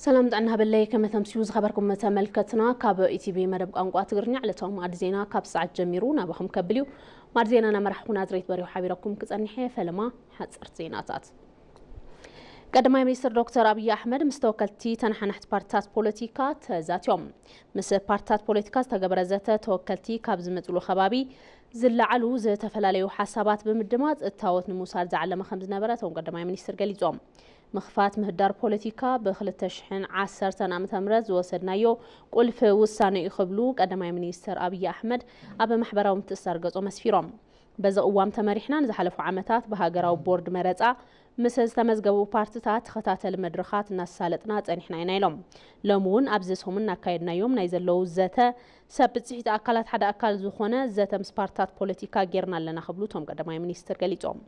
ሰላም ጥዕና በለይ፣ ከመ ተምስዩ ዝኸበርኩም ተመልከትና። ካብ ኢቲቪ መደብ ቋንቋ ትግርኛ ዕለታዊ ማዕድ ዜና ካብ ሰዓት ጀሚሩ ናባኹም ከብል እዩ። ማዕድ ዜና ናመራሕኹ ናዝሬት በሪሁ ሓቢረኩም ክጸንሕ እየ። ፈለማ ሓጸርቲ ዜናታት። ቀዳማይ ሚኒስትር ዶክተር ኣብይ ኣሕመድ ምስ ተወከልቲ ተነሓናሕቲ ፓርትታት ፖለቲካ ተዛትዮም። ምስ ፓርትታት ፖለቲካ ዝተገበረ ዘተ፣ ተወከልቲ ካብ ዝመጽሉ ከባቢ ዝለዓሉ ዝተፈላለዩ ሓሳባት ብምድማጽ እታወት ንምውሳድ ዝዓለመ ከም ዝነበረ እቶም ቀዳማይ ሚኒስትር ገሊጾም። ምኽፋት ምህዳር ፖለቲካ ብክልተ ሽሕን ዓሰርተን ዓመተ ምህረት ዝወሰድናዮ ቁልፊ ውሳነ እዩ ክብሉ ቀዳማይ ሚኒስትር ኣብይ ኣሕመድ ኣብ ማሕበራዊ ምትእስሳር ገጾም ኣስፊሮም። በዚ ቅዋም ተመሪሕና ንዝሓለፉ ዓመታት ብሃገራዊ ቦርድ መረጻ ምስ ዝተመዝገቡ ፓርትታት ተኸታተሊ መድረኻት እናሳለጥና ጸኒሕና ኢና ኢሎም። ሎሚ እውን ኣብዚ ሰሙን እናካየድናዮም ናይ ዘለዉ ዘተ ሰብ ብጽሒት ኣካላት ሓደ ኣካል ዝኾነ ዘተ ምስ ፓርትታት ፖለቲካ ጌርና ኣለና ክብሉ እቶም ቀዳማይ ሚኒስትር ገሊጾም።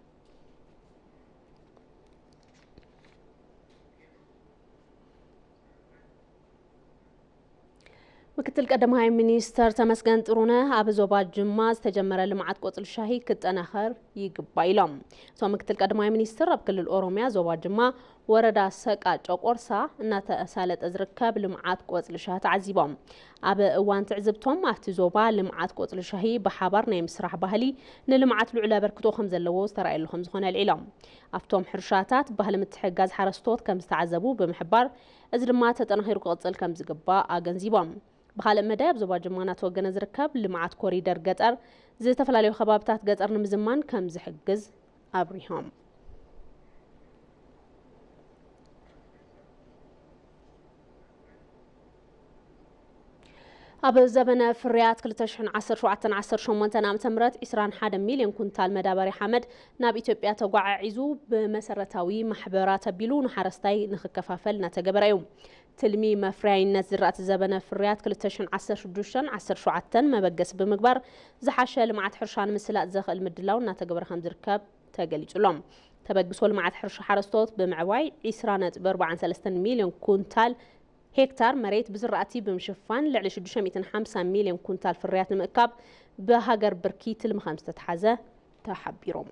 ምክትል ቀዳማይ ሚኒስተር ተመስገን ጥሩነህ ኣብ ዞባ ጅማ ዝተጀመረ ልምዓት ቆፅሊ ሻሂ ክጠናኸር ይግባእ ኢሎም። እቶም ምክትል ቀዳማይ ሚኒስትር ኣብ ክልል ኦሮሚያ ዞባ ጅማ ወረዳ ሰቃ ጨቆርሳ እናተሳለጠ ዝርከብ ልምዓት ቆፅሊ ሻሂ ተዓዚቦም። ኣብ እዋን ትዕዝብቶም ኣብቲ ዞባ ልምዓት ቆፅሊ ሻሂ ብሓባር ናይ ምስራሕ ባህሊ ንልምዓት ልዑል ኣበርክቶ ከም ዘለዎ ዝተረኣየሉ ከም ዝኾነ ኣልዒሎም። ኣብቶም ሕርሻታት ባህሊ ምትሕጋዝ ሓረስቶት ከም ዝተዓዘቡ ብምሕባር፣ እዚ ድማ ተጠናኺሩ ክቕጽል ከም ዝግባእ ኣገንዚቦም። ብኻልእ መዳይ ኣብ ዞባ ጅማ እናተወገነ ዝርከብ ልምዓት ኮሪደር ገጠር ዝተፈላለዩ ከባብታት ገጠር ንምዝማን ከም ዝሕግዝ ኣብሪሆም። ኣብ ዘበነ ፍርያት ክልተ ሽሕን ዓሰርተ ሸውዓተን ዓሰርተ ሸሞንተን ዓመተ ምህረት ዕስራን ሓደ ሚልዮን ኩንታል መዳበርያ ሓመድ ናብ ኢትዮጵያ ተጓዓዒዙ ብመሰረታዊ ማሕበራት ኣቢሉ ንሓረስታይ ንኽከፋፈል እናተገበረ እዩ። ትልሚ መፍረያይነት ዝራእቲ ዘበነ ፍርያት ክልተ ሽሕን ዓሰርተ ሽዱሽተን ዓሰርተ ሸውዓተን መበገሲ ብምግባር ዝሓሸ ልምዓት ሕርሻ ንምስላጥ ዘኽእል ምድላው እናተገበረ ከም ዝርከብ ተገሊጹ ኣሎ። ተበግሶ ልምዓት ሕርሻ ሓረስቶት ብምዕባይ ዕስራ ነጥቢ ኣርባዓን ሰለስተን ሚልዮን ኩንታል ሄክታር መሬት ብዝራእቲ ብምሽፋን ልዕሊ ሽዱሽተ ሚእትን ሓምሳን ሚልዮን ኩንታል ፍርያት ንምእካብ ብሃገር ብርኪ ትልሚ ከም ዝተትሓዘ ተሓቢሮም።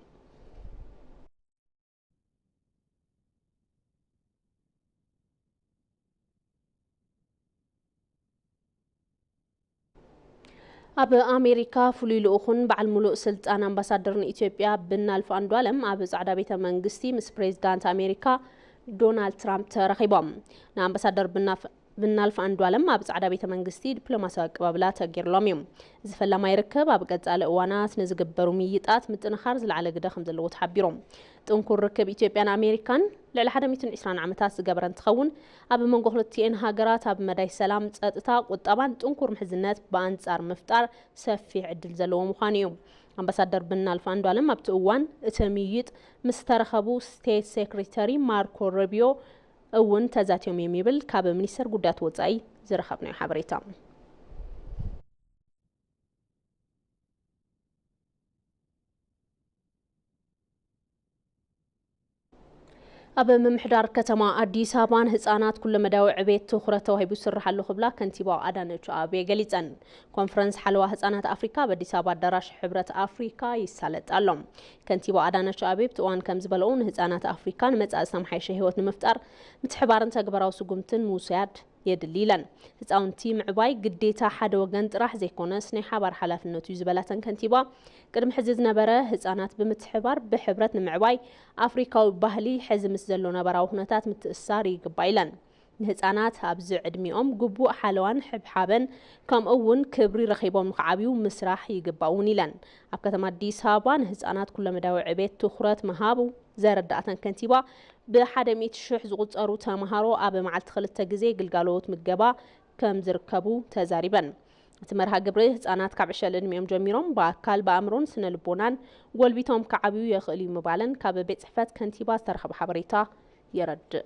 ኣብ ኣሜሪካ ፍሉይ ልኡኹን በዓል ሙሉእ ስልጣን ኣምባሳደርን ኢትዮጵያ ብናልፍ ኣንዱዓለም ኣብ ጻዕዳ ቤተ መንግስቲ ምስ ፕሬዚዳንት ኣሜሪካ ዶናልድ ትራምፕ ተራኺቦም። ንኣምባሳደር ብናፍ-፣ ብናልፍ ኣንዱዓለም ኣብ ጻዕዳ ቤተ መንግስቲ ዲፕሎማሲያዊ ኣቀባብላ ተገይርሎም እዩ። እዚ ፈላማይ ርክብ ኣብ ቀጻሊ እዋናት ንዝግበሩ ምይይጣት ምጥንኻር ዝለዓለ ግደ ከም ዘለዎ ተሓቢሮም። ጥንኩር ርክብ ኢትዮጵያን ኣሜሪካን ልዕሊ ሓደ ሚእትን ዕስራን ዓመታት ዝገበረ እንትኸውን፣ ኣብ መንጎ ክልቲኤን ሃገራት ኣብ መዳይ ሰላም፣ ጸጥታ፣ ቁጠባን ጥንኩር ምሕዝነት ብኣንጻር ምፍጣር ሰፊሕ ዕድል ዘለዎ ምዃኑ እዩ። ኣምባሳደር ብናልፍ ኣንዱዓለም ኣብቲ እዋን እቲ ምይይጥ ምስ ተረኸቡ ስቴት ሴክሬተሪ ማርኮ ሩቢዮ እውን ተዛትዮም እዮም ይብል ካብ ሚኒስቴር ጉዳያት ወጻኢ ዝረኸብናዮ ሓበሬታ። ኣብ ምምሕዳር ከተማ ኣዲስ ኣበባ ንህጻናት ኩለመዳያዊ ዕቤት ትኹረት ተዋሂቡ ይስራሕ ኣሎ ክብላ ከንቲባ ኣዳነች ኣቤቤ ገሊጸን። ኮንፈረንስ ሓለዋ ህጻናት ኣፍሪካ ኣብ ኣዲስ ኣበባ ኣዳራሽ ሕብረት ኣፍሪካ ይሳለጥ ኣሎ። ከንቲባ ኣዳነች ኣቤቤ ኣብቲ እዋን ከም ዝበለኦ ንህጻናት ኣፍሪካ ንመጻኢ ዝተመሓየሸ ህይወት ንምፍጣር ምትሕባርን ተግባራዊ ስጉምትን ምውሳድ የድሊ ኢለን። ህፃውንቲ ምዕባይ ግዴታ ሓደ ወገን ጥራሕ ዘይኮነስ ናይ ሓባር ሓላፍነቱ እዩ ዝበላተን ከንቲባ፣ ቅድሚ ሕዚ ዝነበረ ህፃናት ብምትሕባር ብሕብረት ንምዕባይ ኣፍሪካዊ ባህሊ ሕዚ ምስ ዘሎ ነባራዊ ኩነታት ምትእስሳር ይግባእ ኢለን። ንህፃናት ኣብዚ ዕድሚኦም ግቡእ ሓለዋን ሕብሓበን ከምኡ እውን ክብሪ ረኺቦም ንክዓብዩ ምስራሕ ይግባእ እውን ኢለን። ኣብ ከተማ ኣዲስ ኣበባ ንህፃናት ኩለመዳያዊ ዕቤት ትኹረት ምሃቡ ዘረዳእተን ከንቲባ፣ ብሓደ ሚእቲ ሽሕ ዝቑጸሩ ተምሃሮ ኣብ መዓልቲ ክልተ ግዜ ግልጋሎት ምገባ ከም ዝርከቡ ተዛሪበን። እቲ መርሃ ግብሪ ህጻናት ካብ ዕሸል ዕድሚኦም ጀሚሮም ብኣካል ብኣእምሮን ስነ ልቦናን ጎልቢቶም ክዓብዩ የኽእል እዩ ምባለን ካብ ቤት ጽሕፈት ከንቲባ ዝተረኸበ ሓበሬታ የረድእ።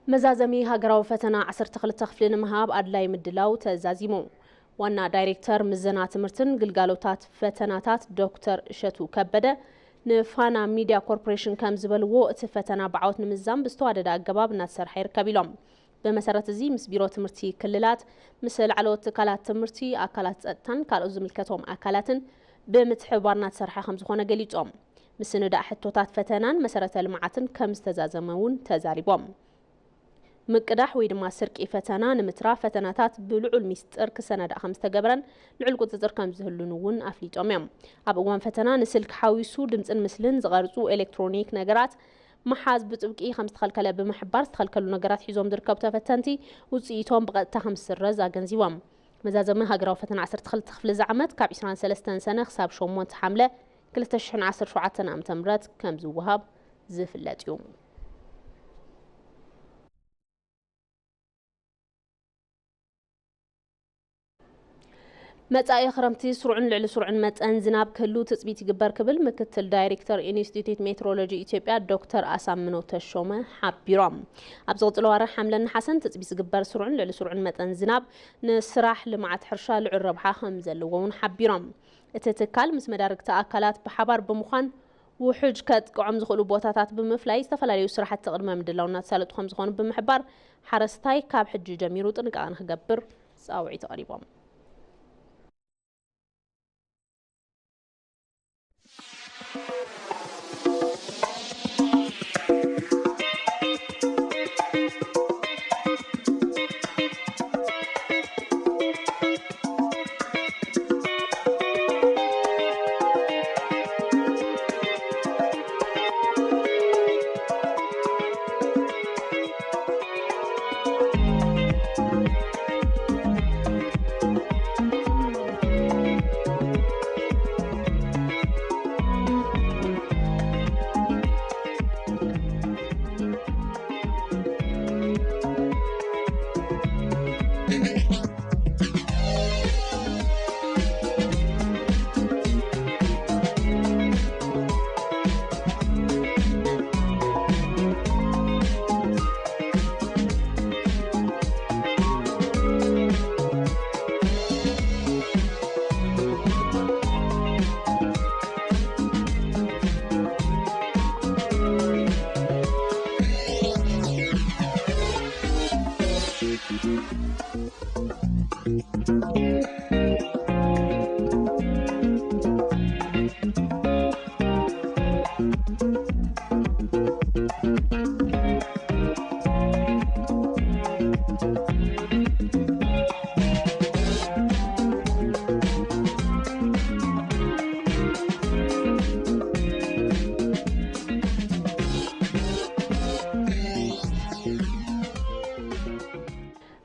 መዛዘሚ ሃገራዊ ፈተና ዓሰርተ ክልተ ክፍሊ ንምሃብ ኣድላይ ምድላው ተዛዚሙ። ዋና ዳይሬክተር ምዘና ትምህርትን ግልጋሎታት ፈተናታት ዶክተር እሸቱ ከበደ ንፋና ሚድያ ኮርፖሬሽን ከም ዝበልዎ፣ እቲ ፈተና ብዓወት ንምዛም ብዝተዋደደ ኣገባብ እናተሰርሐ ይርከብ ኢሎም። ብመሰረት እዚ ምስ ቢሮ ትምህርቲ ክልላት፣ ምስ ላዕለዎት ትካላት ትምህርቲ፣ ኣካላት ጸጥታን ካልኦት ዝምልከቶም ኣካላትን ብምትሕብባር እናተሰርሐ ከምዝኾነ ገሊጾም። ምስንዳእ ሕቶታት ፈተናን መሰረተ ልምዓትን ከም ዝተዛዘመ እውን ተዛሪቦም። ምቅዳሕ ወይ ድማ ስርቂ ፈተና ንምትራፍ ፈተናታት ብልዑል ሚስጥር ክሰናዳእ ከም ዝተገበረን ልዑል ቁጽጽር ከም ዝህሉን እውን ኣፍሊጦም እዮም። ኣብ እዋን ፈተና ንስልክ ሓዊሱ ድምፅን ምስልን ዝቐርጹ ኤሌክትሮኒክ ነገራት ምሓዝ ብጥብቂ ከም ዝተኸልከለ ብምሕባር ዝተኸልከሉ ነገራት ሒዞም ዝርከቡ ተፈተንቲ ውፅኢቶም ብቐጥታ ከም ዝስረዝ ኣገንዚቦም። መዛዘሚ ሃገራዊ ፈተና ዓሰርተ ክልተ ክፍሊ እዚ ዓመት ካብ ዕስራን ሰለስተን ሰነ ክሳብ ሸሞንተ ሓምለ ክልተ ሽሕን ዓሰርተ ሸውዓተን ዓመተ ምህረት ከም ዝወሃብ ዝፍለጥ እዩ። መጻኢ ክረምቲ ስሩዕን ልዕሊ ስሩዕን መጠን ዝናብ ክህሉ ትጽቢት ይግበር ክብል ምክትል ዳይሬክተር ኢንስቲትዩት ሜትሮሎጂ ኢትዮጵያ ዶክተር ኣሳምነው ተሾመ ሓቢሮም። ኣብ ዝቕጽሉ ኣዋርሕ ሓምለን ነሓሰን ትጽቢት ዝግበር ስሩዕን ልዕሊ ስሩዕን መጠን ዝናብ ንስራሕ ልምዓት ሕርሻ ልዑል ረብሓ ከም ዘለዎ እውን ሓቢሮም። እቲ ትካል ምስ መዳርግቲ ኣካላት ብሓባር ብምዃን ውሑጅ ከጥቅዖም ዝኽእሉ ቦታታት ብምፍላይ ዝተፈላለዩ ስራሕቲ ቅድመ ምድላው እናተሳለጡ ከም ዝኾኑ ብምሕባር ሓረስታይ ካብ ሕጂ ጀሚሩ ጥንቃቐ ንክገብር ፃውዒት ኣቕሪቦም።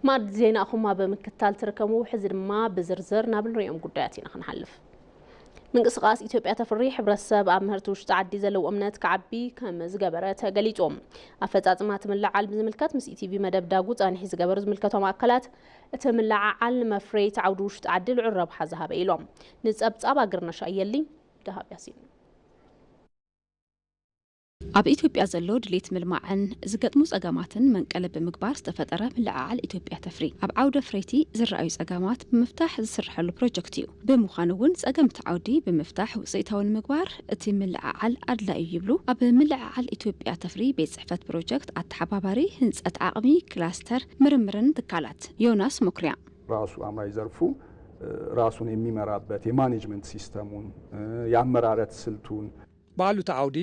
ማዕድ ዜናኹም ኣብ ምክትታል ትርከቡ። ሕዚ ድማ ብዝርዝር ናብ ንሪኦም ጉዳያት ኢና ክንሓልፍ። ምንቅስቓስ ኢትዮጵያ ተፍሪ ሕብረተሰብ ኣብ ምህርቲ ውሽጢ ዓዲ ዘለዎ እምነት ክዓቢ ከም ዝገበረ ተገሊጹ። ኣፈጻጽማ እቲ ምልዓል ብዝምልከት ምስ ኢቲቪ መደብ ዳጉ ጻንሒ ዝገበሩ ዝምልከቶም ኣካላት እቲ ምልዓዓል ንመፍረይቲ ዓውዲ ውሽጢ ዓዲ ልዑል ረብሓ ዝሃበ ኢሎም። ንጸብጻብ ኣገርነሽ ኣየሊ ደሃብ ያሲን። ኣብ ኢትዮጵያ ዘሎ ድሌት ምልማዕን ዝገጥሙ ጸገማትን መንቀሊ ብምግባር ዝተፈጠረ ምልዕዓል ኢትዮጵያ ተፍሪ ኣብ ዓውደ ፍረይቲ ዝረኣዩ ጸገማት ብምፍታሕ ዝስርሐሉ ፕሮጀክት እዩ። ብምዃኑ እውን ጸገም እቲ ዓውዲ ብምፍታሕ ውጽኢታዊ ንምግባር እቲ ምልዕዓል ኣድላዩ ይብሉ ኣብ ምልዕዓል ኢትዮጵያ ተፍሪ ቤት ጽሕፈት ፕሮጀክት ኣተሓባባሪ ህንጸት ዓቕሚ ክላስተር ምርምርን ትካላት ዮናስ መኩሪያ። ራሱ አምራች ዘርፉ ራሱን የሚመራበት የማኔጅመንት ሲስተሙን የአመራረት ስልቱን ባዕሉ እቲ ዓውዲ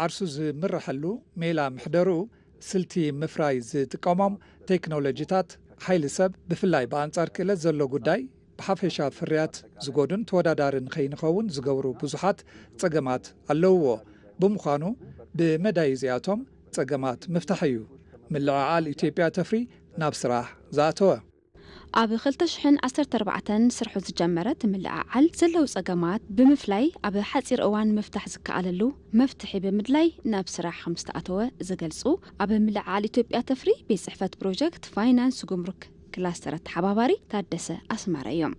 ዓርሱ ዝምርሐሉ ሜላ ምሕደርኡ፣ ስልቲ ምፍራይ ዝጥቀሞም ቴክኖሎጂታት፣ ሓይሊ ሰብ፣ ብፍላይ ብኣንጻር ክእለት ዘሎ ጉዳይ፣ ብሓፈሻ ፍርያት ዝጎዱን ተወዳዳርን ከይንኸውን ዝገብሩ ብዙሓት ጸገማት ኣለውዎ። ብምዃኑ፣ ብመዳይ እዚኣቶም ጸገማት ምፍታሕ እዩ ምልዕዓል ኢትዮጵያ ተፍሪ ናብ ስራሕ ዝኣተወ። ኣብ ክልተ ሽሕን ዓሰርተ ኣርባዕተን ስርሑ ዝጀመረ እቲ ምልዕዓል ዘለዉ ጸገማት ብምፍላይ ኣብ ሓጺር እዋን ምፍታሕ ዝከኣለሉ መፍትሒ ብምድላይ ናብ ስራሕ ከም ዝተኣተወ ዝገልጹ ኣብ ምልዕዓል ኢትዮጵያ ተፍሪ ቤት ጽሕፈት ፕሮጀክት ፋይናንስ ጉምሩክ ክላስተር ኣተሓባባሪ ታደሰ ኣስማረ እዮም።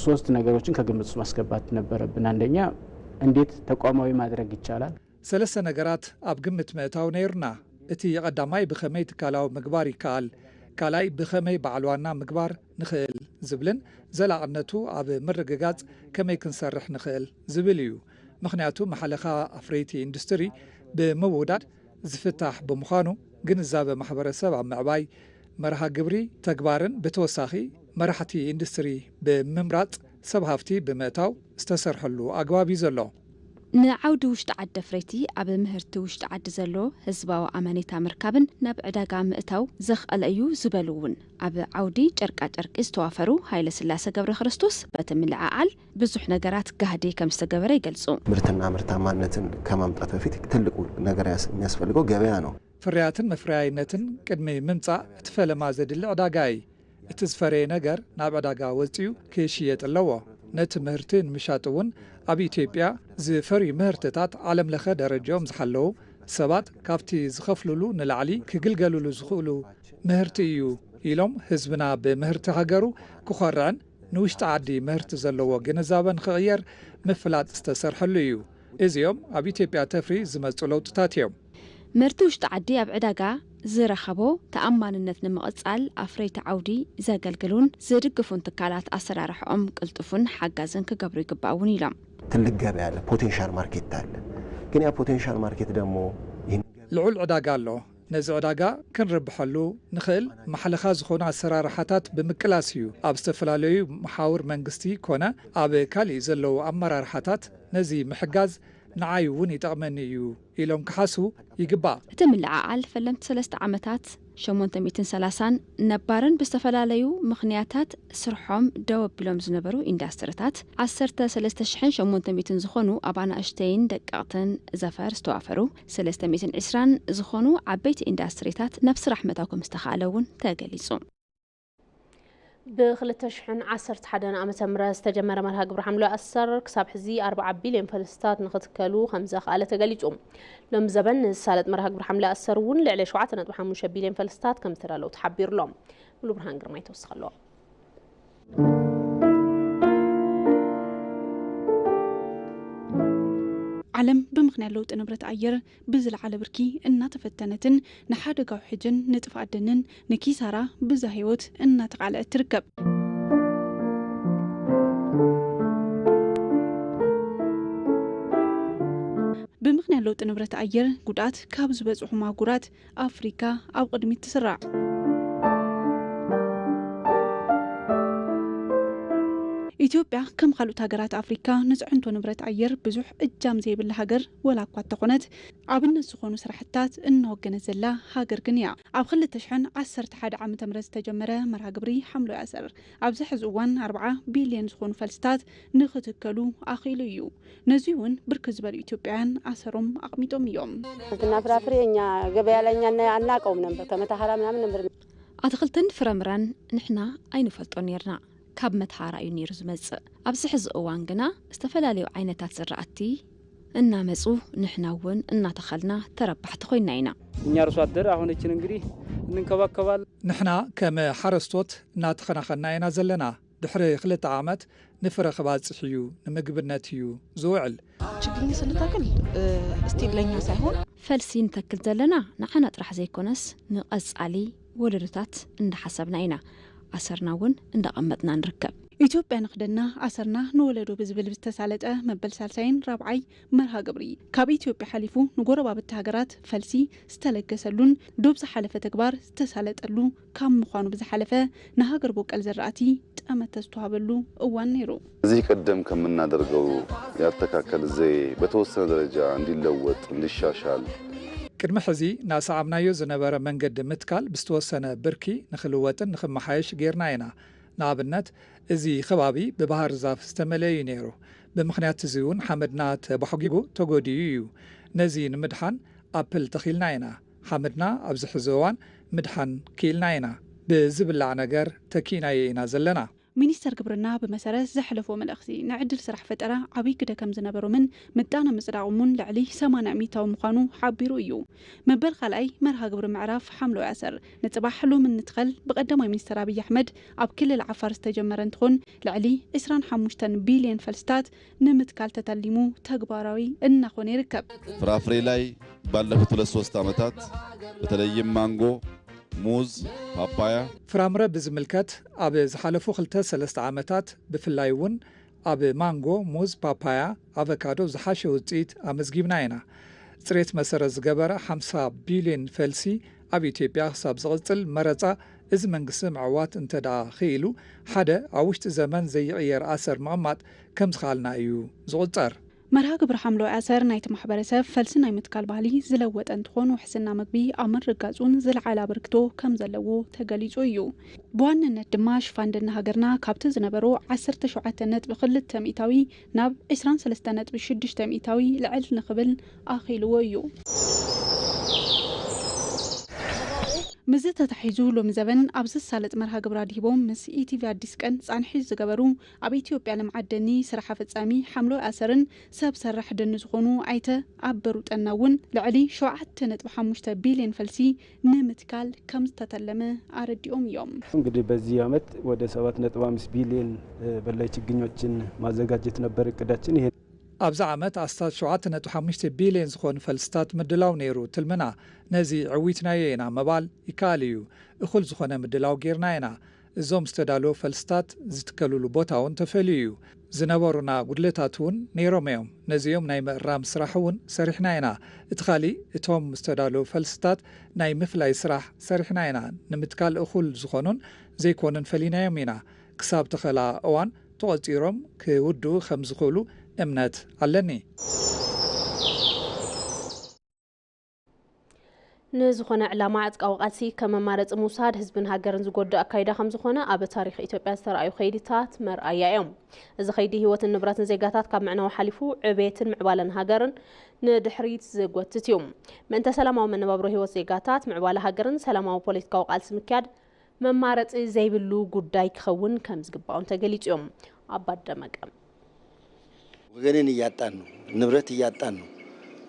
ሶስት ነገሮችን ከግምት ውስጥ ማስገባት ነበረብን። አንደኛ እንዴት ተቋማዊ ማድረግ ይቻላል? ሰለስተ ነገራት ኣብ ግምት ምእታው ነይሩና። እቲ ቀዳማይ ብኸመይ ትካላዊ ምግባር ይከኣል፣ ካልኣይ ብኸመይ በዓል ዋና ምግባር ንኽእል ዝብልን ዘላቕነቱ ኣብ ምርግጋጽ ከመይ ክንሰርሕ ንኽእል ዝብል እዩ። ምኽንያቱ ማሕለኻ ኣፍረይቲ ኢንዱስትሪ ብምውዳድ ዝፍታሕ ብምዃኑ ግንዛበ ማሕበረሰብ ኣብ ምዕባይ፣ መርሃ ግብሪ ተግባርን ብተወሳኺ መራሕቲ ኢንዱስትሪ ብምምራጽ ሰብ ሃፍቲ ብምእታው ዝተሰርሐሉ ኣግባብ እዩ ዘሎ። ንዓውዲ ውሽጢ ዓዲ ኣፍረይቲ ኣብ ምህርቲ ውሽጢ ዓዲ ዘሎ ህዝባዊ ኣመኔታ ምርካብን ናብ ዕዳጋ ምእታው ዘኽኣለ እዩ ዝበሉ እውን ኣብ ዓውዲ ጨርቃጨርቂ ዝተዋፈሩ ሃይለስላሴ ገብረ ክርስቶስ በቲ ምልዕዓል ብዙሕ ነገራት ጋህዲ ከም ዝተገበረ ይገልጹ። ምርትና ምርታማነትን ከማምጣት በፊት ትልቁ ነገር ያስ-፣ የሚያስፈልገው ገበያ ነው። ፍርያትን መፍረያይነትን ቅድሚ ምምጻእ እቲ ፈለማ ዘድሊ ዕዳጋ እዩ። እቲ ዝፈረየ ነገር ናብ ዕዳጋ ወጺኡ ክሽየጥ ኣለዎ። ነቲ ምህርቲ ንምሻጥ እውን ኣብ ኢትዮጵያ ዝፈርዩ ምህርትታት ዓለም ለኸ ደረጃኦም ዝሓለዉ ሰባት ካብቲ ዝኸፍሉሉ ንላዕሊ ክግልገሉሉ ዝኽእሉ ምህርቲ እዩ ኢሎም ህዝብና ብምህርቲ ሃገሩ ክኾርዕን ንውሽጢ ዓዲ ምህርቲ ዘለዎ ግንዛበ ንኽቕየር ምፍላጥ ዝተሰርሐሉ እዩ። እዚኦም ኣብ ኢትዮጵያ ተፍሪ ዝመጹ ለውጥታት እዮም። ምህርቲ ውሽጢ ዓዲ ኣብ ዕዳጋ ዝረኸቦ ተኣማንነት ንምቕጻል ኣፍረይቲ ዓውዲ ዘገልግሉን ዝድግፉን ትካላት ኣሰራርሕኦም ቅልጡፍን ሓጋዝን ክገብሩ ይግባእ እውን ኢሎም። ትልቅ ገበያ አለ፣ ፖቴንሻል ማርኬት አለ። ግን ያ ፖቴንሻል ማርኬት ደግሞ ይህን ልዑል ዕዳጋ ኣሎ። ነዚ ዕዳጋ ክንርብሐሉ ንኽእል ማሕለኻ ዝኾኑ ኣሰራርሓታት ብምቅላስ እዩ። ኣብ ዝተፈላለዩ መሓውር መንግስቲ ኮነ ኣብ ካሊእ ዘለዉ ኣመራርሓታት ነዚ ምሕጋዝ ንዓይ እውን ይጠቕመኒ እዩ ኢሎም ክሓስቡ ይግባእ። እቲ ምልዕዓል ፈለምቲ ሰለስተ ዓመታት ሸሞንተ ሚእትን ሰላሳን ነባርን ብዝተፈላለዩ ምኽንያታት ስርሖም ደው ኣቢሎም ዝነበሩ ኢንዳስትሪታት ዓሰርተ ሰለስተ ሽሕን ሸሞንተ ሚእትን ዝኾኑ ኣብ ኣናእሽተይን ደቀቕትን ዘፈር ዝተዋፈሩ ሰለስተ ሚእትን ዕስራን ዝኾኑ ዓበይቲ ኢንዳስትሪታት ናብ ስራሕ ምእታው ከም ዝተኻእለ እውን ተገሊጹ። ብ ክልተ ሽሕን ዓሰርተ ሓደን ዓመተ ምህረት ዝተጀመረ መርሃ ግብሪ ሓምለዋይ ኣሰር ክሳብ ሕዚ ኣርብዓ ቢልዮን ፈልስታት ንኽትከሉ ከም ዘኽኣለ ተገሊጹ። ሎሚ ዘበን ንዝሳለጥ መርሃ ግብሪ ሓምለዋይ ኣሰር እውን ልዕሊ ሸውዓተ ነጥቢ ሓሙሽተ ቢልዮን ፈልስታት ከም ዝተዳለዉ ተሓቢሩ ኣሎ። ሙሉ ብርሃን ግርማይ ተወስኽ ኣለዎ። ዓለም ብምኽንያት ለውጢ ንብረት ኣየር ብዝለዓለ ብርኪ እናተፈተነትን ንሓደጋ ውሕጅን ንጥፍኣት ደንን ንኪሳራ ብዝሃ ህይወት እናተቃልዐት ትርከብ። ብምኽንያት ለውጢ ንብረት ኣየር ጉድኣት ካብ ዝበፅሑ ማጉራት ኣፍሪካ ኣብ ቅድሚት ትስራዕ። ኢትዮጵያ ከም ካልኦት ሃገራት ኣፍሪካ ንፅዕንቶ ንብረት ኣየር ብዙሕ እጃም ዘይብላ ሃገር ወላ እኳ እንተኾነት ኣብነት ዝኾኑ ስራሕትታት እናወገነት ዘላ ሃገር ግን እያ። ኣብ ክልተ ሽሕን ዓሰርተ ሓደ ዓመተ ምህረት ዝተጀመረ መርሃ ግብሪ ሓምለዋይ ኣሰር ኣብዚ ሕዚ እዋን ኣርብዓ ቢልዮን ዝኾኑ ፈልስታት ንኽትከሉ ኣኽኢሉ እዩ። ነዚ እውን ብርክት ዝበሉ ኢትዮጵያውያን ኣሰሮም ኣቕሚጦም እዮም። አትክልትና ፍራፍሬ እኛ ገበያ ላይ እኛ እና-፣ አናውቀውም ነበር። ከመተሐራ ምናምን ነበር። ኣትክልትን ፍረምረን ንሕና ኣይንፈልጦ ነርና። ካብ መተሃራ እዩ ነይሩ ዝመጽእ። ኣብዚ ሕዚ እዋን ግና ዝተፈላለዩ ዓይነታት ዝራእቲ እናመጹ ንሕና እውን እናተኸልና ተረባሕቲ ኮይና ኢና። እኛ አርሶ አደር አሁን እችን እንግዲህ እንንከባከባለን። ንሕና ከም ሓረስቶት እናተኸናኸና ኢና ዘለና። ድሕሪ ክልተ ዓመት ንፍረ ክባጽሕ እዩ፣ ንምግብነት እዩ ዝውዕል። ችግኝ ስንተክል፣ እ፣ ስቲል ለኛ ሳይሆን ፈልሲ ንተክል ዘለና ንዓና ጥራሕ ዘይኮነስ ንቐጻሊ ወለዶታት እንዳሓሰብና ኢና። ኣሰርና እውን እንዳቐመጥና ንርከብ። ኢትዮጵያ ንኽደና ኣሰርና ንወለዶ ብዝብል ዝተሳለጠ መበል ሳልሳይን ራብዓይ መርሃ ግብሪ ካብ ኢትዮጵያ ሓሊፉ ንጎረባብቲ ሃገራት ፈልሲ ዝተለገሰሉን ዶብ ዝሓለፈ ተግባር ዝተሳለጠሉ ካብ ምዃኑ ብዝሓለፈ ንሃገር ቦቀል ዘራእቲ ጠመተ ዝተዋሃበሉ እዋን ነይሩ። ከዚህ ቀደም ከምናደርገው ያተካከል ዘዬ በተወሰነ ደረጃ እንዲለወጥ፣ እንዲሻሻል። ቅድሚ ሕዚ እናሰዓብናዮ ዝነበረ መንገዲ ምትካል ብዝተወሰነ ብርኪ ንኽልወጥን ንኽመሓየሽ ጌርና ኢና። ንኣብነት፣ እዚ ከባቢ ብባህር ዛፍ ዝተመልአ እዩ ነይሩ። ብምኽንያት እዚ እውን ሓመድና ተባሕጒጉ ተጎዲኡ እዩ። ነዚ ንምድሓን ኣፕል ተኺልና ኢና። ሓመድና ኣብዚ ሕዚ እዋን ምድሓን ክኢልና ኢና። ብዝብላዕ ነገር ተኪእናዮ ኢና ዘለና። ሚኒስተር ግብርና ብመሰረት ዘሕለፎ መልእኽቲ፣ ንዕድል ስራሕ ፈጠራ ዓብዪ ግደ ከም ዝነበሮምን ምጣነ ምጽዳቖምን ልዕሊ ሰማንያ ሚእታዊ ምዃኑ ሓቢሩ እዩ። መበል ካልኣይ መርሃ ግብሪ ምዕራፍ ሓምለዋይ ኣሰር ንጽባሕ ሎሚ እንትኸል ብቀዳማይ ሚኒስተር ኣብይ ኣሕመድ ኣብ ክልል ዓፋር ዝተጀመረ እንትኾን፣ ልዕሊ ዕስራን ሓሙሽተን ቢልዮን ፈልስታት ንምትካል ተተሊሙ ተግባራዊ እናኾነ ይርከብ። ፍራፍሬ ላይ ባለፉት ሁለት ሶስት ዓመታት በተለይም ማንጎ፣ ሙዝ፣ ፓፓያ። ፍራምረ ብዝምልከት ኣብ ዝሓለፉ ክልተ ሰለስተ ዓመታት ብፍላይ እውን ኣብ ማንጎ፣ ሙዝ፣ ፓፓያ፣ ኣቨካዶ ዝሓሸ ውፅኢት ኣመዝጊብና ኢና። ፅሬት መሰረት ዝገበረ ሓምሳ ቢልዮን ፈልሲ ኣብ ኢትዮጵያ ክሳብ ዝቕፅል መረፃ እዚ መንግስቲ ምዕዋት እንተ ደኣ ክኢሉ፣ ሓደ ኣብ ውሽጢ ዘመን ዘይቕየር ኣሰር ምቕማጥ ከም ዝኸኣልና እዩ ዝቑጸር። መርሃ ግብሪ ሓምለዋይ ኣሰር ናይቲ ማሕበረሰብ ፈልሲ ናይ ምትካል ባህሊ ዝለወጠ እንትኾን፣ ውሕስና ምግቢ ኣብ ምርግጋጹን ዝለዓለ ኣበርክቶ ከም ዘለዎ ተገሊጹ እዩ። ብዋንነት ድማ ሽፋን ደኒ ሃገርና ካብቲ ዝነበሮ ዓሰርተ ሸውዓተ ነጥቢ ክልተ ሚእታዊ ናብ ዕስራን ሰለስተ ነጥቢ ሽዱሽተ ሚእታዊ ልዕል ንኽብል ኣኽኢልዎ እዩ። ምስዚ ተታሒዙ ሎሚ ዘበን ኣብ ዝሳለጥ መርሃ ግብሪ ኣድሂቦም ምስ ኢቲቪ ኣዲስ ቀን ጻንሒት ዝገበሩ ኣብ ኢትዮጵያ ልምዓት ደኒ ስራሕ ኣፈጻሚ ሓምለዋይ ኣሰርን ሰብ ሰራሕ ደኒ ዝኾኑ ኣይተ ኣበሩ ጠና እውን ልዕሊ ሸውዓተ ነጥቢ ሓሙሽተ ቢልዮን ፈልሲ ንምትካል ከም ዝተተለመ ኣረዲኦም እዮም። እንግዲህ በዚህ ዓመት ወደ ሰባት ነጥብ አምስት ቢሊዮን በላይ ችግኞችን ማዘጋጀት ነበር እቅዳችን። ይሄ ኣብዚ ዓመት ኣስታት ሸውዓተ ነጥቢ ሓሙሽተ ቢልዮን ዝኾኑ ፈልስታት ምድላው ነይሩ ትልምና። ነዚ ዕዊትናዮ ኢና ምባል ይከኣል እዩ። እኹል ዝኾነ ምድላው ጌርና ኢና። እዞም ዝተዳለዉ ፈልስታት ዝትከሉሉ ቦታ እውን ተፈልዩ እዩ። ዝነበሩና ጉድለታት እውን ነይሮም እዮም። ነዚኦም ናይ ምእራም ስራሕ እውን ሰሪሕና ኢና። እቲ ካሊእ እቶም ዝተዳለዉ ፈልስታት ናይ ምፍላይ ስራሕ ሰሪሕና ኢና። ንምትካል እኹል ዝኾኑን ዘይኮኑን ፈሊናዮም ኢና። ክሳብ ተኸላ እዋን ተቖጺሮም ክውድኡ ከም ዝኽእሉ እምነት ኣለኒ። ንዝኾነ ዕላማ ዕጥቃዊ ቃልሲ ከም መማረፂ ምውሳድ ህዝብን ሃገርን ዝጎድእ ኣካይዳ ከም ዝኾነ ኣብ ታሪኽ ኢትዮጵያ ዝተረኣዩ ከይድታት መርኣያ እዮም። እዚ ከይዲ ህይወትን ንብረትን ዜጋታት ካብ ምዕናው ሓሊፉ ዕቤትን ምዕባለን ሃገርን ንድሕሪት ዝጎትት እዩ። ምእንተ ሰላማዊ መነባብሮ ህይወት ዜጋታት፣ ምዕባለ ሃገርን ሰላማዊ ፖለቲካዊ ቃልሲ ምክያድ መማረፂ ዘይብሉ ጉዳይ ክኸውን ከም ዝግባኦን ተገሊፁ እዮም። ኣባት ደመቀ ወገንን እያጣን ነው። ንብረት እያጣን ነው።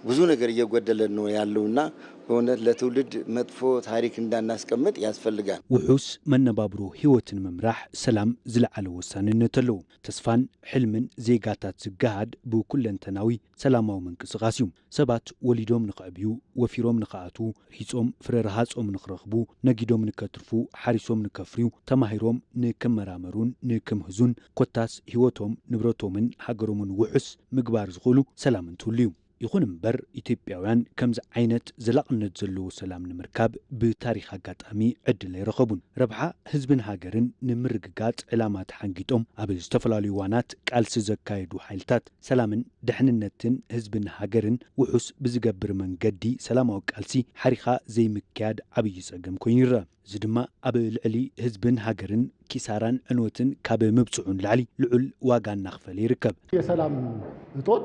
ብዙ ነገር እየጎደለን ነው ያለውና በእውነት ለትውልድ መጥፎ ታሪክ እንዳናስቀምጥ ያስፈልጋል። ውሑስ መነባብሮ ህይወትን ምምራሕ ሰላም ዝለዓለ ወሳንነት ኣለዎ። ተስፋን ሕልምን ዜጋታት ዝገሃድ ብኩለንተናዊ ሰላማዊ ምንቅስቃስ እዩ። ሰባት ወሊዶም ንኸዕብዩ፣ ወፊሮም ንኸኣትዉ፣ ርሂጾም ፍረ ረሃጾም ንኽረኽቡ፣ ነጊዶም ንከትርፉ፣ ሓሪሶም ንከፍርዩ፣ ተማሂሮም ንክመራመሩን ንክምህዙን፣ ኮታስ ህይወቶም፣ ንብረቶምን ሃገሮምን ውሑስ ምግባር ዝኽእሉ ሰላም እንትህሉ እዩ። ይኹን እምበር፣ ኢትዮጵያውያን ከምዚ ዓይነት ዘላቕነት ዘለዎ ሰላም ንምርካብ ብታሪኽ ኣጋጣሚ ዕድል ኣይረኸቡን። ረብሓ ህዝብን ሃገርን ንምርግጋጽ ዕላማ ተሓንጊጦም ኣብ ዝተፈላለዩ እዋናት ቃልሲ ዘካየዱ ሓይልታት ሰላምን ድሕንነትን ህዝብን ሃገርን ውሑስ ብዝገብር መንገዲ ሰላማዊ ቃልሲ ሓሪኻ ዘይምክያድ ዓብዪ ጸገም ኮይኑ ይረኣ። እዚ ድማ ኣብ ልዕሊ ህዝብን ሃገርን ኪሳራን ዕንወትን ካብ ምብጽሑ ንላዕሊ ልዑል ዋጋ እናኽፈለ ይርከብ። የሰላም እጦት፣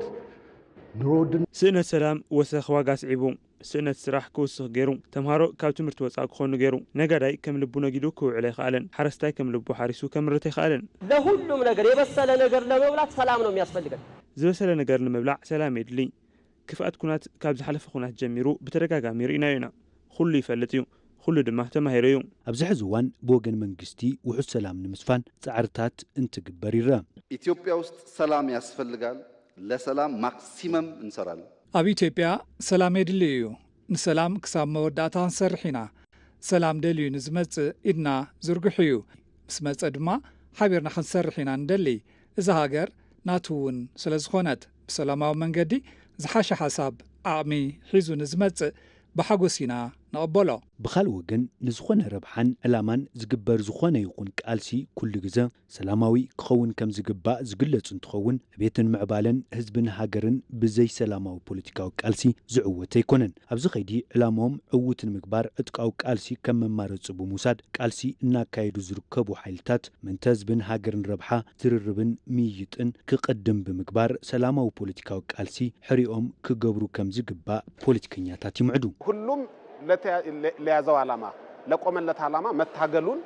ኑሮ ውድነት፣ ስእነት ሰላም ወሰኽ ዋጋ ኣስዒቡ፣ ስእነት ስራሕ ክውስኽ ገይሩ፣ ተምሃሮ ካብ ትምህርቲ ወፃእ ክኾኑ ገይሩ፣ ነጋዳይ ከም ልቡ ነጊዱ ክውዕል ኣይኸኣለን፣ ሓረስታይ ከም ልቡ ሓሪሱ ከምርት ኣይኸኣለን። ለሁሉም ነገር የበሰለ ነገር ለመብላት ሰላም ነው የሚያስፈልገን። ዝበሰለ ነገር ንምብላዕ ሰላም የድሊ። ክፍኣት ኩናት ካብ ዝሓለፈ ኩናት ጀሚሩ ብተደጋጋሚ ርኢናዮ ኢና። ኩሉ ይፈልጥ እዩ፣ ኩሉ ድማ ተማሂሩ እዩ። ኣብዚ ሕዚ እዋን ብወገን መንግስቲ ውሑስ ሰላም ንምስፋን ጻዕርታት እንትግበር ይረኣ። ኢትዮጵያ ውስጥ ሰላም ያስፈልጋል። ለሰላም ማክሲመም እንሰራለን። ኣብ ኢትዮጵያ ሰላም የድሊ እዩ። ንሰላም ክሳብ መወዳእታ ክንሰርሕ ኢና። ሰላም ደልዩ ንዝመጽእ ኢድና ዝርጉሕ እዩ። ምስ መጸ ድማ ሓቢርና ክንሰርሕ ኢና ንደሊ። እዛ ሃገር ናቱ እውን ስለ ዝኾነት ብሰላማዊ መንገዲ ዝሓሸ ሓሳብ ዓቕሚ ሒዙ ንዝመጽእ ብሓጎስ ኢና ንቕበሎ። ብኻልእ ወገን ንዝኾነ ረብሓን ዕላማን ዝግበር ዝኾነ ይኹን ቃልሲ ኩሉ ግዘ ሰላማዊ ክኸውን ከም ዝግባእ ዝግለጽ እንትኸውን ዕቤትን ምዕባለን ህዝብን ሃገርን ብዘይ ሰላማዊ ፖለቲካዊ ቃልሲ ዝዕወት ኣይኮነን። ኣብዚ ኸይዲ ዕላማኦም ዕዉት ንምግባር ዕጥቃዊ ቃልሲ ከም መማረፂ ብምውሳድ ቃልሲ እናካየዱ ዝርከቡ ሓይልታት ምእንተ ህዝብን ሃገርን ረብሓ ዝርርብን ምይይጥን ክቕድም ብምግባር ሰላማዊ ፖለቲካዊ ቃልሲ ሕሪኦም ክገብሩ ከም ዝግባእ ፖለቲከኛታት ይምዕዱ። ሁሉም ለያዘው ዓላማ ለቆመለት ዓላማ መታገሉን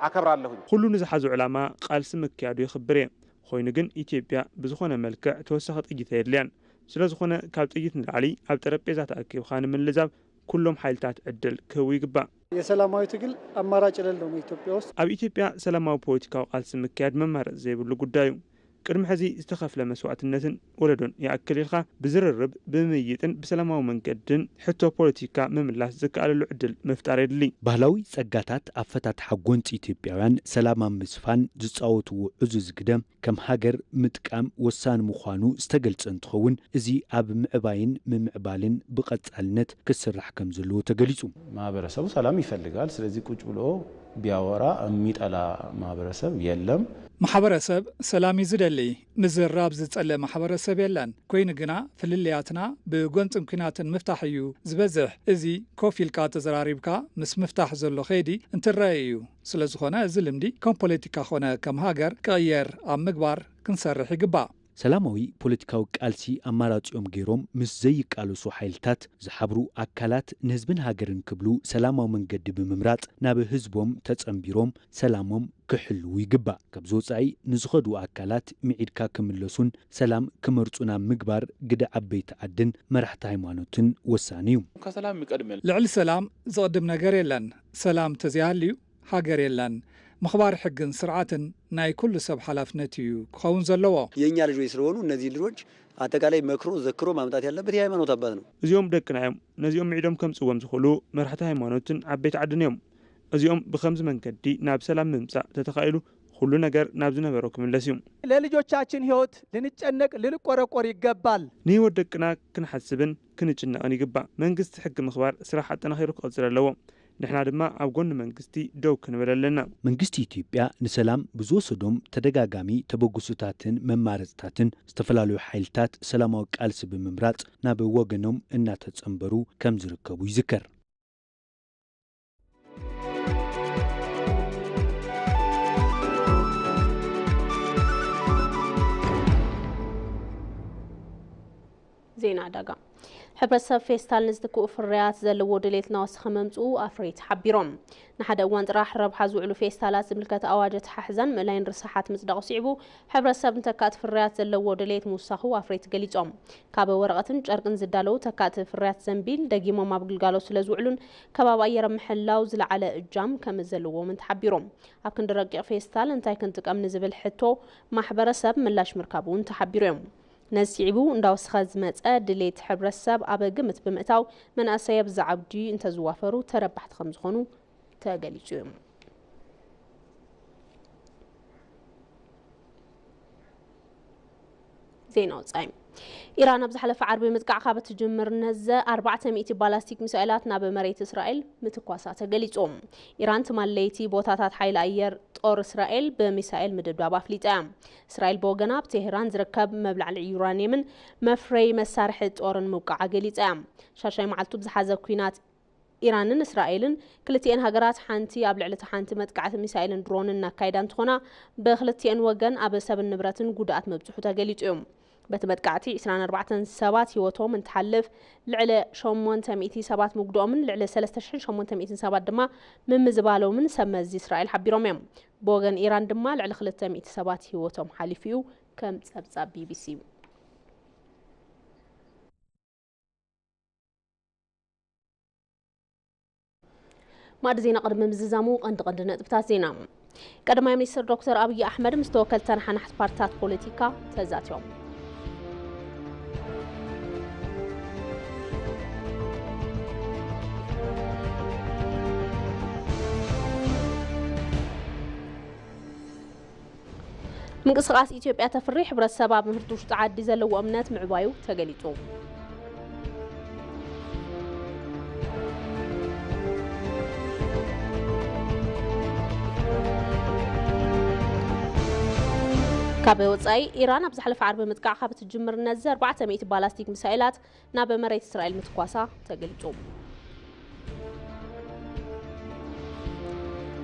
ኣከብራለሁኝ። ኩሉ ንዝሓዞ ዕላማ ቃልሲ ምክያዱ የኽብር እየ። ኮይኑ ግን ኢትዮጵያ ብዝኾነ መልክዕ ተወሳኺ ጥይት ኣየድልያን። ስለዝኾነ ካብ ጥይት ንላዕሊ ኣብ ጠረጴዛ ተኣኪብኻ ንምልዛብ ኩሎም ሓይልታት ዕድል ክህቡ ይግባእ። የሰላማዊ ትግል ኣማራጭ የለለውም ኢትዮጵያ ውስጥ። ኣብ ኢትዮጵያ ሰላማዊ ፖለቲካዊ ቃልሲ ምክያድ መማረፂ ዘይብሉ ጉዳይ እዩ። ቅድሚ ሕዚ ዝተኸፍለ መስዋእትነትን ወለዶን ይኣክል ኢልካ ብዝርርብ፣ ብምይይጥን ብሰላማዊ መንገድን ሕቶ ፖለቲካ ምምላስ ዝከኣለሉ ዕድል ምፍጣር የድሊ። ባህላዊ ጸጋታት ኣፈታትሓ ጎንጺ ኢትዮጵያውያን ሰላም ኣብ ምስፋን ዝጻወትዎ ዕዙዝ ግደ ከም ሃገር ምጥቃም ወሳኒ ምዃኑ ዝተገልጸ እንትኸውን፣ እዚ ኣብ ምዕባይን ምምዕባልን ብቐጻልነት ክስራሕ ከም ዘለዎ ተገሊጹ። ማህበረሰቡ ሰላም ይፈልጋል። ስለዚህ ቁጭ ብሎ ቢያወራ የሚጠላ ማህበረሰብ የለም። ማሕበረሰብ ሰላም እዩ ዝደሊ። ምዝራብ ዝጸልእ ማሕበረሰብ የለን። ኮይኑ ግና ፍልልያትና ብጎንጽን ኲናትን ምፍታሕ እዩ ዝበዝሕ። እዚ ኮፍ ኢልካ ተዘራሪብካ ምስ ምፍታሕ ዘሎ ከይዲ እንትረኣይ እዩ። ስለ ዝኾነ እዚ ልምዲ ከም ፖለቲካ ኾነ ከም ሃገር ክቕየር ኣብ ምግባር ክንሰርሕ ይግባእ። ሰላማዊ ፖለቲካዊ ቃልሲ ኣማራጺኦም ገይሮም ምስ ዘይቃለሱ ሓይልታት ዝሓብሩ ኣካላት ንህዝብን ሃገርን ክብሉ ሰላማዊ መንገዲ ብምምራጽ ናብ ህዝቦም ተጸንቢሮም ሰላሞም ክሕልዉ ይግባእ። ካብዚ ወጻኢ ንዝኸዱ ኣካላት ምዒድካ ክምለሱን ሰላም ክመርጹን ኣብ ምግባር ግደ ዓበይቲ ዓድን መራሕቲ ሃይማኖትን ወሳኒ እዩ። ከሰላም ይቀድመል። ልዕሊ ሰላም ዝቕድም ነገር የለን። ሰላም ተዘይሃልዩ ሃገር የለን። ምኽባር ሕግን ስርዓትን ናይ ኩሉ ሰብ ሓላፍነት እዩ ክኸውን ዘለዎ። የእኛ ልጆች ስለሆኑ እነዚህ ልጆች አጠቃላይ መክሮ ዘክሮ ማምጣት ያለበት የሃይማኖት አባት ነው። እዚኦም ደቅና እዮም። ነዚኦም ምዒዶም ከምጽዎም ዝኽእሉ መራሕቲ ሃይማኖትን ዓበይቲ ዓድን እዮም። እዚኦም ብኸምዚ መንገዲ ናብ ሰላም ምምጻእ ተተኻኢሉ፣ ኩሉ ነገር ናብ ዝነበሮ ክምለስ እዩ። ለልጆቻችን ህይወት ልንጨነቅ ልንቆረቆር ይገባል። ንህይወት ደቅና ክንሓስብን ክንጭነቕን ይግባእ። መንግስቲ ሕጊ ምኽባር ስራሕ ኣጠናኺሩ ክቕጽል ኣለዎ። ንሕና ድማ ኣብ ጎኒ መንግስቲ ደው ክንብል ኣለና። መንግስቲ ኢትዮጵያ ንሰላም ብዝወሰዶም ተደጋጋሚ ተበግሶታትን መማረፅታትን ዝተፈላለዩ ሓይልታት ሰላማዊ ቃልሲ ብምምራፅ ናብ ወገኖም እናተፀንበሩ ከም ዝርከቡ ይዝከር። ዜና ዕዳጋ። ሕብረተሰብ ፌስታል ንዝትክኡ ፍርያት ዘለዎ ድሌት እናወሰኸ መምፅኡ ኣፍረይቲ ሓቢሮም። ንሓደ እዋን ጥራሕ ረብሓ ዝውዕሉ ፌስታላት ዝምልከት ኣዋጅ ኣተሓሕዛን ምእላይን ርሳሓት ምፅዳቑ ስዒቡ፣ ሕብረተሰብ ንተካእቲ ፍርያት ዘለዎ ድሌት ምውሳኹ ኣፍረይቲ ገሊፆም። ካብ ወረቐትን ጨርቅን ዝዳለዉ ተካእቲ ፍርያት ዘንቢል ደጊሞም ኣብ ግልጋሎት ስለ ዝውዕሉን ከባቢ ኣየር ኣብ ምሕላው ዝለዓለ እጃም ከም ዘለዎም ተሓቢሮም። ኣብ ክንዲ ረቂቕ ፌስታል እንታይ ክንጥቀም ንዝብል ሕቶ ማሕበረሰብ ምላሽ ምርካቡ እውን ተሓቢሩ እዮም። ነዚ ስዒቡ እንዳወሰኸ ዝመፀ ድሌት ሕብረተሰብ ኣብ ግምት ብምእታው መናእሰይ ኣብዚ ዓውዲ እንተዝዋፈሩ ተረባሕቲ ከም ዝኾኑ ተገሊፁ እዩ። ዜና ወፃኢ። ኢራን ኣብ ዝሓለፈ ዓርቢ ምጥቃዕ ካብ እትጅምር ነዘ ኣርባዕተ ሚእቲ ባላስቲክ ሚሳኤላት ናብ መሬት እስራኤል ምትኳሳ ተገሊጹ። ኢራን ትማሊ ለይቲ ቦታታት ሓይሊ ኣየር ጦር እስራኤል ብሚሳኤል ምድብዳብ ኣፍሊጣ እያ። እስራኤል ብወገና ኣብ ቴህራን ዝርከብ መብላዕሊ ዩራኒየምን መፍረይ መሳርሒ ጦርን ምውቃዓ ገሊጻ እያ። ሻሻይ መዓልቱ ብዝሓዘ ኲናት ኢራንን እስራኤልን ክልቲኤን ሃገራት ሓንቲ ኣብ ልዕሊ እታ ሓንቲ መጥቃዕቲ ሚሳኤልን ድሮንን እናካየዳ እንትኾና፣ ብክልቲኤን ወገን ኣብ ሰብን ንብረትን ጉድኣት መብፅሑ ተገሊፁ እዩ። በቲ መጥቃዕቲ ዕስራን ኣርባዕተን ሰባት ህይወቶም እንትሓልፍ፣ ልዕሊ ሸሞንተ ሚእቲ ሰባት ምጉድኦምን ልዕሊ ሰለስተ ሽሕን ሸሞንተ ሚእትን ሰባት ድማ ምምዝባሎምን ሰብ መዚ እስራኤል ሓቢሮም እዮም። ብወገን ኢራን ድማ ልዕሊ ክልተ ሚእቲ ሰባት ህይወቶም ሓሊፉ እዩ፣ ከም ፀብፃብ ቢቢሲ። ማዕዲ ዜና ቅድሚ ምዝዛሙ ቀንዲ ቀንዲ ነጥብታት ዜና። ቀዳማይ ሚኒስትር ዶክተር ኣብይ ኣሕመድ ምስ ተወከልቲ ተነሓናሕቲ ፓርትታት ፖለቲካ ተዛትዮም። ምንቅስቃስ ኢትዮጵያ ተፍሪ፣ ሕብረተሰብ ኣብ ምህርቲ ውሽጢ ዓዲ ዘለዎ እምነት ምዕባዩ ተገሊጹ። ካብ ወጻኢ፣ ኢራን ኣብ ዝሓለፈ ዓርቢ ምጥቃዕ ካብ እትጅምር ነዚ ኣርባዕተ ሚእቲ ባላስቲክ ሚሳይላት ናብ መሬት እስራኤል ምትኳሳ ተገሊጹ።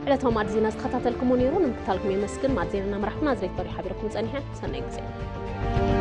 ዕለታዊ ማዕድ ዜና ዝተኸታተልኩሞ ነይሩ። ንምክታልኩም የመስግን። ማዕድ ዜና እናመራሕኩ ናዝሬት በሪሁ ሓቢረኩም ጸኒሐ። ሰናይ ግዜ።